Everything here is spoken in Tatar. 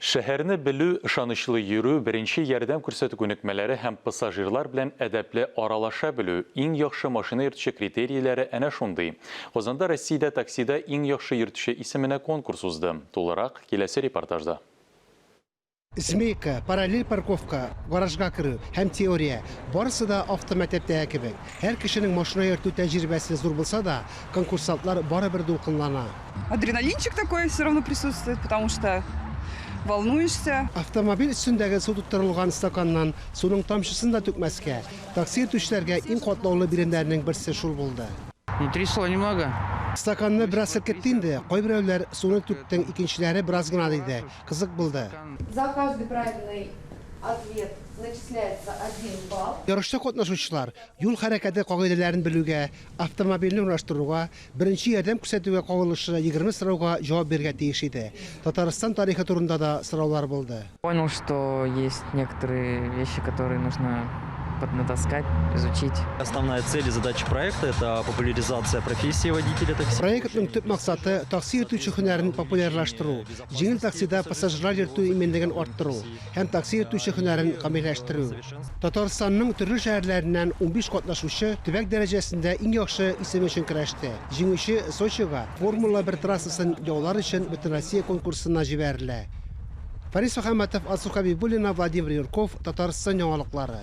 Шәһәрне белү, ышанычлы йөрү, беренче ярдәм күрсәтү күнекмәләре һәм пассажирлар белән әдәпле аралаша белү, иң яхшы машина йөртүче критерийләре әнә шундый. Казанда Россиядә таксида иң яхшы йөртүче исеменә конкурс узды. Тулырак, киләсе репортажда. Змейка, параллель парковка, гаражга керү һәм теория, барысы да автомәктәптәге кебек. Һәр кешенең машина йөртү тәҗрибәсе зур булса да, конкурсантлар барыбер дулкынлана. Адреналинчик такой все равно присутствует, потому что волнуешься. Автомобиль өстендәге су тоттырылган стаканнан суның тамчысын да түкмәскә, такси йөртүчеләргә иң катлаулы биремнәрнең берсе шул булды. Ну, трясло немного. Стаканны бераз селкетте инде, кайберәүләр суны түктең, икенчеләре бераз гына диде. Кызык булды. За каждый правильный ответ начисляется один балл. Ярышта катнашучылар юл хәрәкәте кагыйдәләрен белүгә, автомобильне урнаштыруга, Беренче ярдәм күрсәтүгә кагылышлы 20 сорауга җавап бирергә тиеш иде. Татарстан тарихы турында да сораулар булды. Понял, что есть некоторые вещи, которые нужно поднатаскать, изучить. Основная цель и задача проекта – это популяризация профессии водителя такси. Проектның төп максаты такси йөртүче һөнәрен популярлаштыру, җиңел таксида пассажирлар йөртү иминлеген арттыру һәм такси йөртүче һөнәрен камилләштерү. Татарстанның төрле шәһәрләреннән 15 катнашучы төбәк дәрәҗәсендә иң яхшы исем өчен көрәште. Җиңүче Сочига Формула 1 трассасын яулар өчен Бөтенроссия конкурсына җибәрелә. Фарис Мөхәммәтов, Алсу Хәбибуллина, Владимир Юрков, Татарстан яңалыклары.